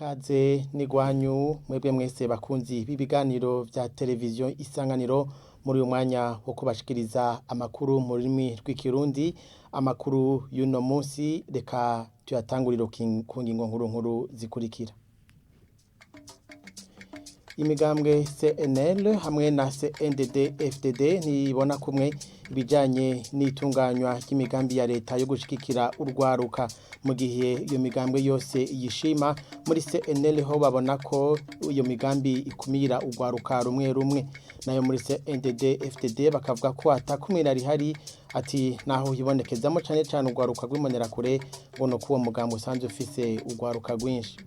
Ikaze n'igwanyu mwebwe mwese bakunzi b'ibiganiro vya televiziyo Isanganiro muri uyu mwanya wo kubashikiriza amakuru mu rurimi rw'ikirundi. Amakuru y'uno munsi reka tuyatangurire ku ngingo nkuru nkuru zikurikira. Imigambwe CNL hamwe na CNDD FDD ntibona kumwe ibijanye n'itunganywa ry'imigambi ya leta yo gushigikira urwaruka, mu gihe iyo migambwe yose yishima. Muri CNL ho babona ko iyo migambi ikumira urwaruka rumwe rumwe, nayo muri CNDD FDD bakavuga ko atakumira rihari, ati naho hibonekezamo cane cane urwaruka rw'imbonerakure, ngo no kuwo mugambi usanzwe ufise urwaruka rwinshi.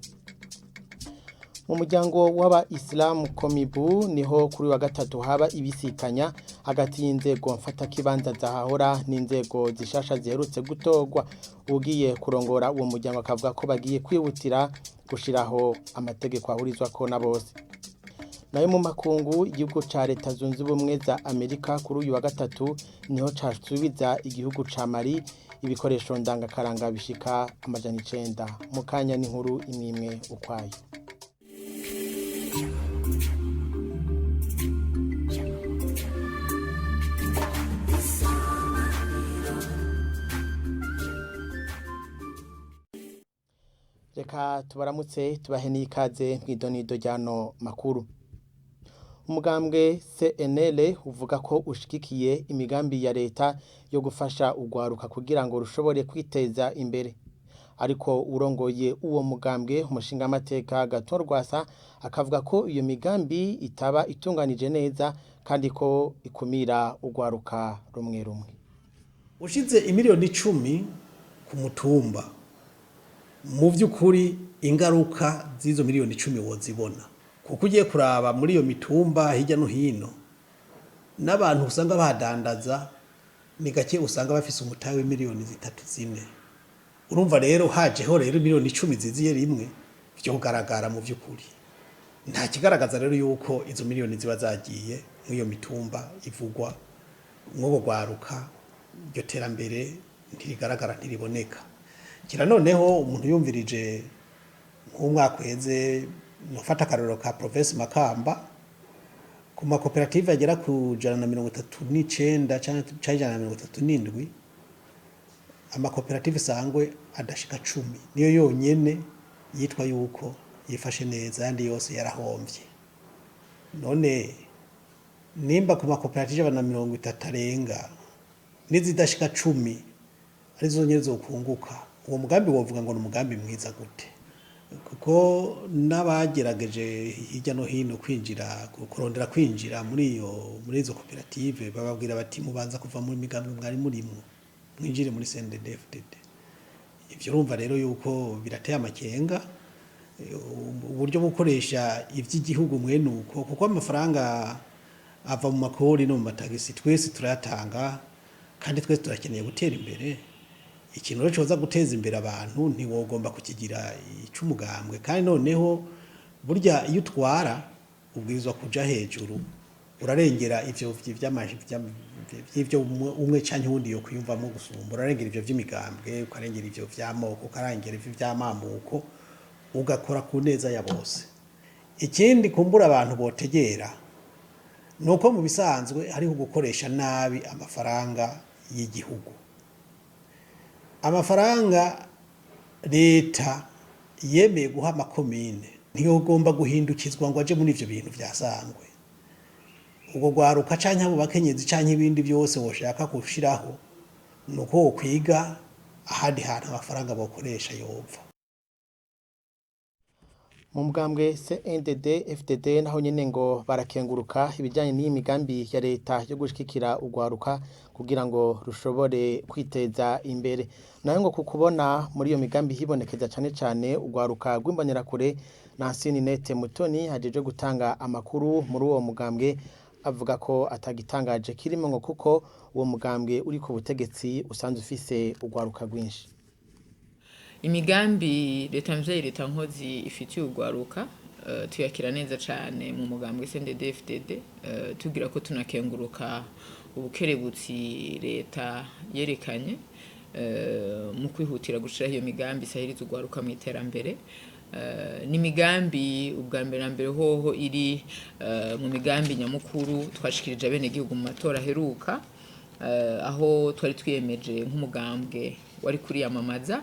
Mu muryango w'aba Islam Komibu niho kuri wa gatatu haba ibisikanya hagati y'inzego mfatakibanza zahahora n'inzego zishasha ziherutse gutorwa. Ugiye kurongora uwo muryango akavuga ko bagiye kwihutira gushiraho amategeko ahurizwako na bose. Nayo mu makungu, igihugu ca Leta Zunze Ubumwe za Amerika kuri uyu wa gatatu niho casubiza igihugu ca Mali ibikoresho ndangakaranga bishika 900. Mu kanya n'inkuru imwimwe ukwayo. Reka tubaramutse, tubahe n'ikaze mw'idonido ryano makuru. Umugambwe CNL uvuga ko ushigikiye imigambi ya leta yo gufasha urwaruka kugira ngo rushobore kwiteza imbere, ariko urongoye uwo mugambwe, umushingamateka Gaton Rwasa, akavuga ko iyo migambi itaba itunganije neza kandi ko ikumira urwaruka rumwe rumwe. Ushize imiliyoni 10 ku mutumba, mu by'ukuri ingaruka z'izo miliyoni 10 wozibona, kuko ugiye kuraba muri iyo mitumba hirya no hino n'abantu usanga badandaza ni gake usanga bafise umutahe w'imiliyoni 3, 4. Urumva rero hajeho rero miliyoni 10 ziziye rimwe, vyogaragara. Mu by'ukuri nta kigaragaza rero yuko izo miliyoni ziba zagiye muri iyo mitumba ivugwa mw'ubwo rwaruka. Iryo terambere ntirigaragara, ntiriboneka. Kira noneho umuntu yumvirije nk'umwaka uheze, nufata akarorero ka province Makamba, ku makoperative agera ku 139 canke 137, amakoperative sangwe adashika 10 niyo yonyene yitwa yuko yifashe neza, ayandi yose yarahomvye. None nimba ku makoperative 130 arenga n'izidashika 10 arizo nyene zokunguka, uwo mugambi wovuga ngo ni umugambi mwiza gute? Kuko n'abagerageje hirya no hino kwinjira, kurondera kwinjira muri izo koperative, bababwira bati: "Mubanza kuva muri migambi mwari murimwo, mwinjire muri CNDD-FDD." Ivyo urumva rero yuko birateye amakenga, uburyo bwo gukoresha ivy'igihugu mwene uko, kuko amafaranga ava mu makori no mu matagisi, twese turayatanga kandi twese turakeneye gutera imbere. Ikintu rero coza guteza imbere abantu ntiwogomba kukigira ic'umugambwe. Kandi noneho burya iyo utwara ubwirizwa kuja hejuru, urarengera ivyo vy'ivyo umwe canke uwundi yokwiyumvamwo gusumba, urarengera ivyo vy'imigambwe, ukarengera ivyo vy'amoko, ukarengera ivyo vy'amamuko, ugakora ku neza ya bose. Ikindi kumbura abantu botegera nuko mu bisanzwe hariho gukoresha nabi amafaranga y'igihugu. Amafaranga leta yemeye guha amakomine ntiyogomba guhindukizwa ngo aje muri ivyo bintu vyasangwe ubwo rwaruka canke abo bakenyezi canke ibindi byose woshaka gushiraho. Nuko wokwiga ahandi hantu amafaranga bokoresha yova. Mu mugambwe CNDD FDD naho nyene ngo barakenguruka ibijanye n'iyi migambi ya leta yo gushigikira urwaruka kugira ngo rushobore kwiteza imbere. Nayo ngo kukubona muri iyo migambi hibonekeza cane cane urwaruka rw'imbonerakure, Nancy Ninette Mutoni hajeje gutanga amakuru muri uwo mugambwe avuga ko atagitangaje kirimo, ngo kuko uwo mugambwe uri ku butegetsi usanzwe ufise urwaruka rwinshi. Imigambi leta mvyeyi, leta nkozi ifitiye urwaruka, tuyakira neza cane mu mugambwe CNDD-FDD, tugira ko tunakenguruka ubukerebutsi leta yerekanye mu kwihutira gushiraho iyo migambi isahiriza urwaruka mu iterambere. N'imigambi ubwa mbere na mbere hoho iri mu migambi nyamukuru twashikirije abenegihugu mu matora aheruka, aho twari twiyemeje nk'umugambwe wari kuriyamamaza,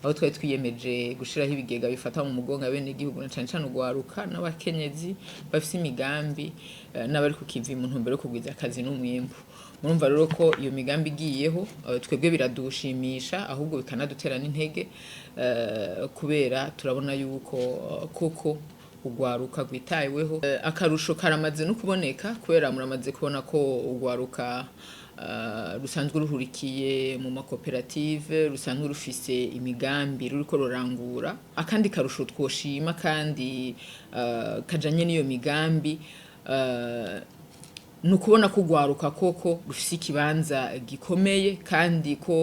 aho twari twiyemeje gushiraho ibigega bifata mu mugongo abenegihugu na cane cane urwaruka n'abakenyezi bafise imigambi, n'abari ku kivi mu ntumbero yo kugwiza akazi n'umwimbu. Murumva rero ko iyo migambi igiyeho, twebwe biradushimisha, ahubwo bikanadutera n'intege, kubera turabona yuko koko urwaruka rwitaweho. Akarusho karamaze no kuboneka, kubera muramaze kubona ko urwaruka rusanzwe ruhurikiye mu makoperative, rusanzwe rufise imigambi ruriko rurangura. Akandi karusho twoshima kandi kajanye n'iyo migambi, ni ukubona ko urwaruka koko rufise ikibanza gikomeye kandi ko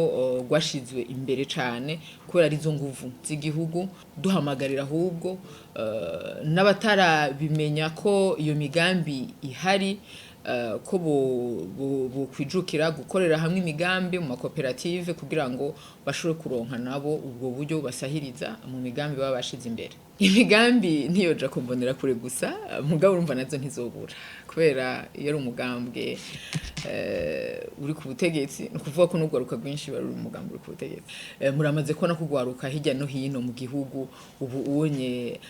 rwashizwe imbere cane, kubera arizo nguvu z'igihugu. Duhamagarira ahubwo n'abatarabimenya ko iyo migambi ihari, ko bokwijukira gukorera hamwe imigambi mu makoperative kugira ngo bashobore kuronka nabo ubwo buryo basahiriza mu migambi baba bashize imbere. Imigambi ntiyoja kumbonera kure gusa, mugabo urumva nazo ntizobura, kubera iyo ari umugambwe uri ku butegetsi, ni ukuvuga ko n'urwaruka rwinshi bari umugambi uri ku butegetsi. Muramaze kubona ko urwaruka hirya no hino mu gihugu ubu unye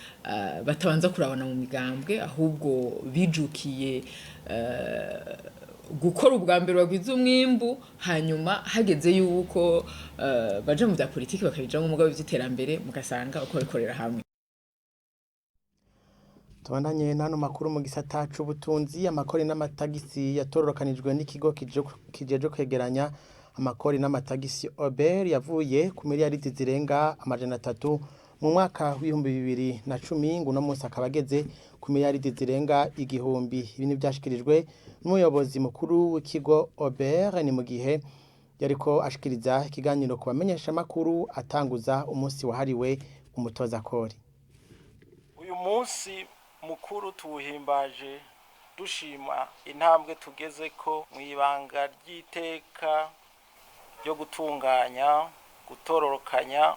batabanza kurabana mu migambwe, ahubwo bijukiye gukora ubwa mbere bagwiza umwimbu, hanyuma hageze yuko baja mu vya politiki bakabijamwo, mugabo ivy'iterambere mugasanga uko babikorera hamwe. Tubandanye n'ano makuru mu gisata c'ubutunzi. Amakori n'amatagisi yatororokanijwe n'ikigo kijeje kwegeranya amakori n'amatagisi OBR yavuye ku miliyaridi zirenga 300 mu mwaka w'2010, ngo uno munsi akaba ageze ku miliyaridi zirenga 1000. Ibi ntivyashikirijwe n'umuyobozi mukuru w'ikigo OBR, ni mu gihe yariko ashikiriza ikiganiro ku bamenyeshamakuru atanguza umunsi wahariwe umutoza kori. Uyu munsi mukuru tuwuhimbaje dushima intambwe tugeze ko mu ibanga ry'iteka ryo gutunganya, gutororokanya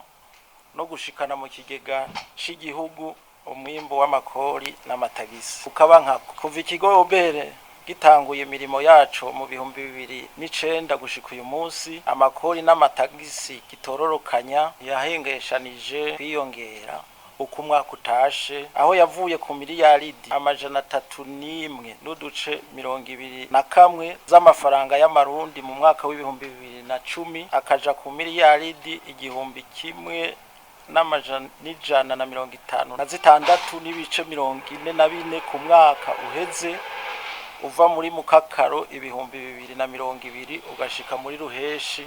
no gushikana mu kigega c'igihugu umwimbu w'amakori n'amatagisi. Ukaba nka kuva ikigo OBR gitanguye imirimo yaco mu 2009 gushika uyu munsi, amakori n'amatagisi gitororokanya yahengeshanije kwiyongera uko umwaka utashe, aho yavuye ku miliyaridi 301.21 z'amafaranga y'amarundi mu mwaka w'2010, akaja ku miliyaridi 1156.44 ku mwaka uheze, uva muri mukakaro 2020 ugashika muri ruheshi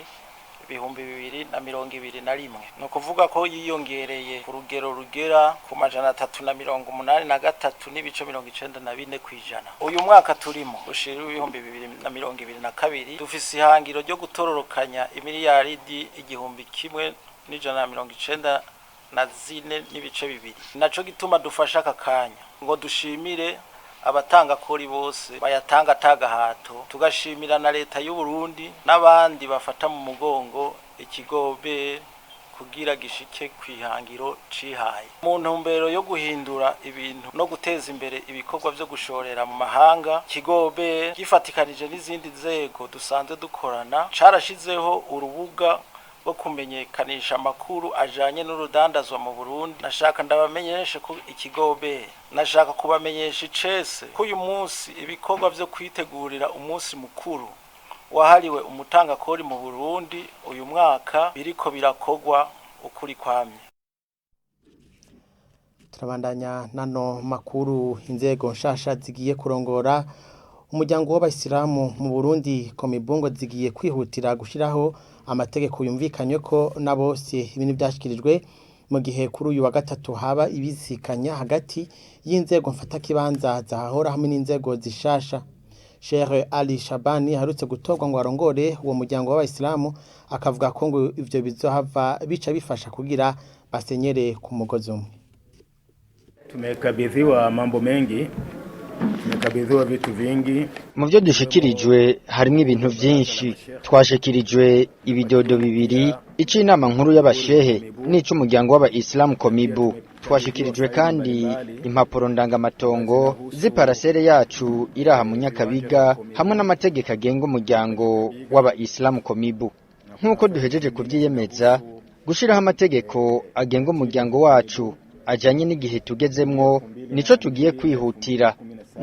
2021. Ni ukuvuga ko yiyongereye ku rugero rugera ku 383.94%. Uyu mwaka turimo ushira 2022, dufise ihangiro ryo gutororokanya imiliyaridi 1194.2. Naco gituma dufasha aka kanya ngo dushimire abatanga kori bose bayatanga atagahato, tugashimira na leta y'u Burundi n'abandi bafata mu mugongo ikigo OBR kugira gishike kwihangiro cihaye mu ntumbero yo guhindura ibintu no guteza imbere ibikorwa vyo gushorera mu mahanga. Ikigo OBR gifatikanije n'izindi nzego dusanzwe dukorana carashizeho urubuga rwo kumenyekanisha amakuru ajanye n'urudandazwa mu Burundi. Nashaka ndabamenyeshe ko ikigo OBR, nashaka kubamenyesha icese ko uyu munsi ibikorwa vyo kwitegurira umunsi mukuru wahariwe umutangakori mu Burundi uyu mwaka biriko birakogwa ukuri kwamye. Turabandanya nano makuru. Inzego nshasha zigiye kurongora umuryango w'abayisilamu mu Burundi Komibungo zigiye kwihutira gushiraho amategeko yumvikanywe ko na bose. Ibintu byashikirijwe mu gihe kuri uyu wa gatatu haba ibisikanya hagati y'inzego mfatakibanza zahahora hamwe n'inzego zishasha. Sheikh Ali Shabani aherutse gutorwa ngo arongore uwo muryango w'abayisilamu akavuga ko ngo ivyo bizohava bica bifasha kugira basenyere ku mugozi umwe. Tumekabidhiwa mambo mengi, tumekabidhiwa vitu vingi. Mu byo dushikirijwe harimo ibintu byinshi. Twashikirijwe ibidodo bibiri, ic'inama nkuru y'abashehe n'ic'umuryango w'abayisilamu Komibu. Twashikirijwe kandi impapuro ndangamatongo z'iparasere yacu iri aha mu Nyakabiga hamwe n'amategeko agenga umuryango w'aba Islamu Komibu. Nk'uko duhejeje kuvyiyemeza, gushiraho amategeko agenga umuryango wacu ajanye n'igihe tugezemwo nico tugiye kwihutira.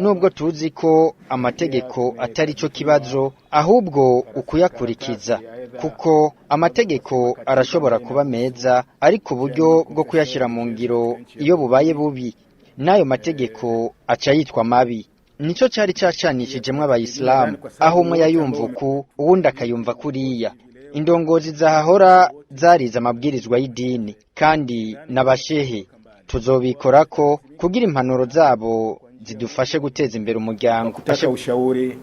Nubwo tuzi ko amategeko atari cyo kibazo, ahubwo ukuyakurikiza, kuko amategeko arashobora kuba meza, ariko uburyo bwo kuyashyira mu ngiro iyo bubaye bubi, n'ayo mategeko aca yitwa mabi. Nico cari cacanishijemwo abayisilamu, aho umwe yayumva uku uwundi akayumva kuriya. Indongozi zahahora zarize amabwirizwa y'idini kandi n'abashehe tuzobikorako kugira impanuro zabo zidufashe guteza imbere umuryango. Kutaka ushauri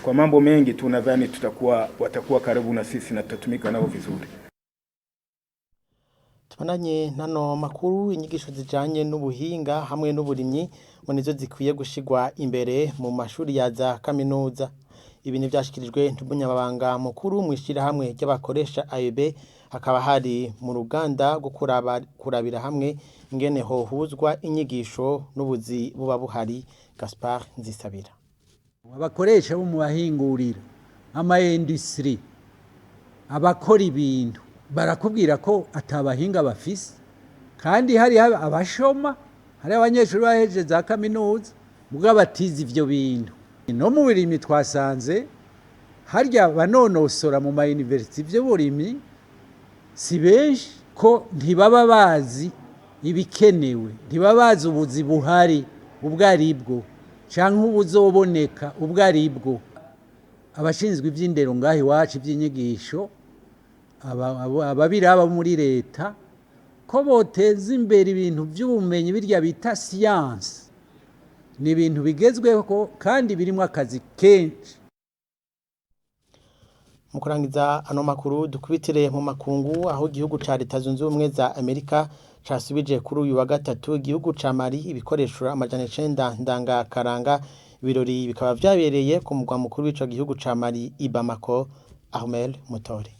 kwa mambo mengi, tunadhani tutakuwa watakuwa karibu na sisi na tutatumika nao vizuri. Tubonanye nano makuru. Inyigisho zijanye n'ubuhinga hamwe n'uburimyi ngo nizo zikwiye gushigwa imbere mu mashuri ya za kaminuza. Ibi ntivyashikirijwe n'umunyamabanga mukuru mw'ishirahamwe ry'abakoresha AEB, hakaba hari mu ruganda rwo kurabira hamwe ingene hohuzwa inyigisho n'ubuzi buba buhari. Gaspard Nzisabira. Abakoresha bo mu bahinguriro, ama industrie, abakora ibintu barakubwira ko atabahinga bafise, kandi hari abashoma, hari abanyeshuri bahejeje za kaminuza mugabo batize ivyo bintu. No mu burimyi twasanze harya banonosora mu ma university ivy'uburimyi si benshi, ko ntibaba bazi ibikenewe, ntibaba bazi ubuzi buhari ubwo aribwo canke ubuzoboneka ubwo aribwo. Abashinzwe ivy'indero ngaho iwacu, ivy'inyigisho, ababiraba muri leta, ko boteza imbere ibintu by'ubumenyi birya bita siyansi. Ni ibintu bigezweho kandi birimo akazi kenshi. Mu kurangiza ano makuru, dukubitire mu makungu, aho igihugu ca Leta Zunze Ubumwe za Amerika casubije kuri uyu wa gatatu igihugu ca Mali ibikoresho 900 ndangakaranga. Ibirori bikaba vyabereye ku mugwa mukuru w'ico gihugu ca Mali i Bamako. Armel Mutore.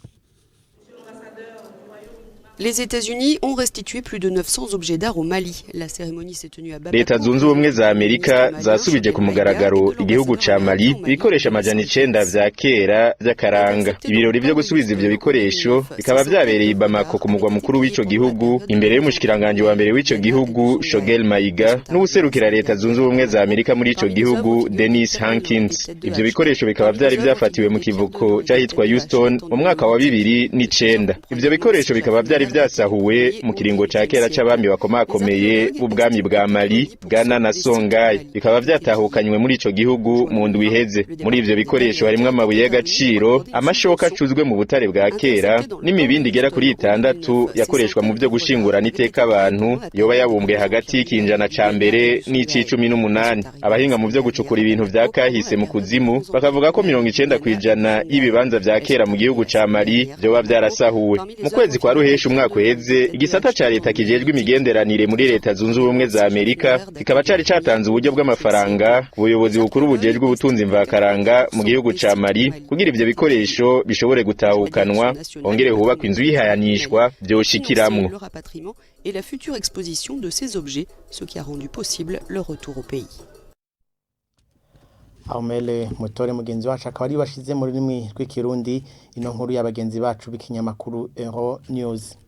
Les États-Unis ont restitué plus de 900 objets d'art au Mali. La cérémonie s'est tenue à Bamako. Leta Zunze Ubumwe za Amerika zasubije ku mugaragaro igihugu ca Mali ibikoresho 900 vya kera vy'akaranga. Ibirori vyo gusubiza ivyo bikoresho bikaba vyabereye i Bamako ku mugwa mukuru w'ico gihugu, imbere y'umushikiranganje wa mbere w'ico gihugu Shogel Mayiga n'uwuserukira Leta Zunze Ubumwe za Amerika muri ico gihugu Dennis Hankins. Ivyo bikoresho bikaba vyari vyafatiwe mu kivuko c'ahitwa Houston mu mwaka wa 2009. Ivyo bikoresho bikaba vyari vyasahuwe mu kiringo ca kera c'abami bakomakomeye b'ubwami bwa Mali, Ghana na Songhai, bikaba vyatahukanywe muri ico gihugu mu ndwi iheze. Muri ivyo bikoresho harimwo amabuye y'agaciro, amashoka acuzwe mu butare bwa kera n'imibindi igera kuri 6 yakoreshwa mu vyo gushingurana iteka abantu, yoba yabumbwe hagati y'ikinjana ca mbere n'ic'icumi n'umunani. Abahinga mu vyo gucukura ibintu vya kahise mu kuzimu bakavuga ko 90% y'ibibanza vya kera mu gihugu ca Mali vyoba vyarasahuwe. Mu kwezi kwa Ruheshi umwaka uheze, igisata ca leta kijejwe imigenderanire muri Leta Zunze Ubumwe za Amerika kikaba cari catanze uburyo bw'amafaranga ku buyobozi bukuru bujejwe ubutunzi mvakaranga mu gihugu ca Mali kugira ivyo bikoresho bishobore gutahukanwa, hongere hubakwe inzu y'ihayanishwa vyoshikiramwo. Le rapatriement et la future exposition de ces objets, ce qui a rendu possible leur retour au pays. Armel Mutore mugenzi wacu akaba ari bashize mu rurimi rw'ikirundi ino nkuru y'abagenzi bacu b'ikinyamakuru Euro News.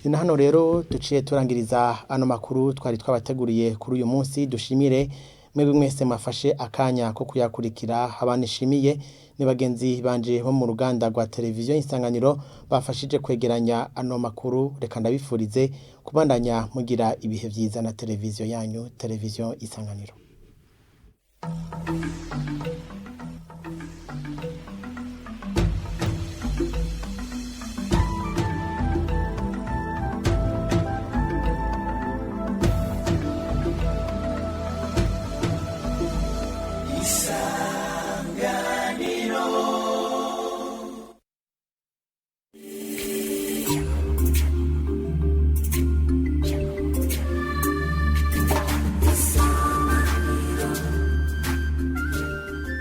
Ni hano rero duciye turangiriza ano makuru twari twabateguriye kuri uyu munsi. Dushimire mwebwe mwese mwafashe akanya ko kuyakurikira. Abanishimiye ni bagenzi banje bo mu ruganda rwa televiziyo Isanganiro bafashije kwegeranya ano makuru. Reka ndabifurize kubandanya mugira ibihe vyiza na televiziyo yanyu, televiziyo Isanganiro.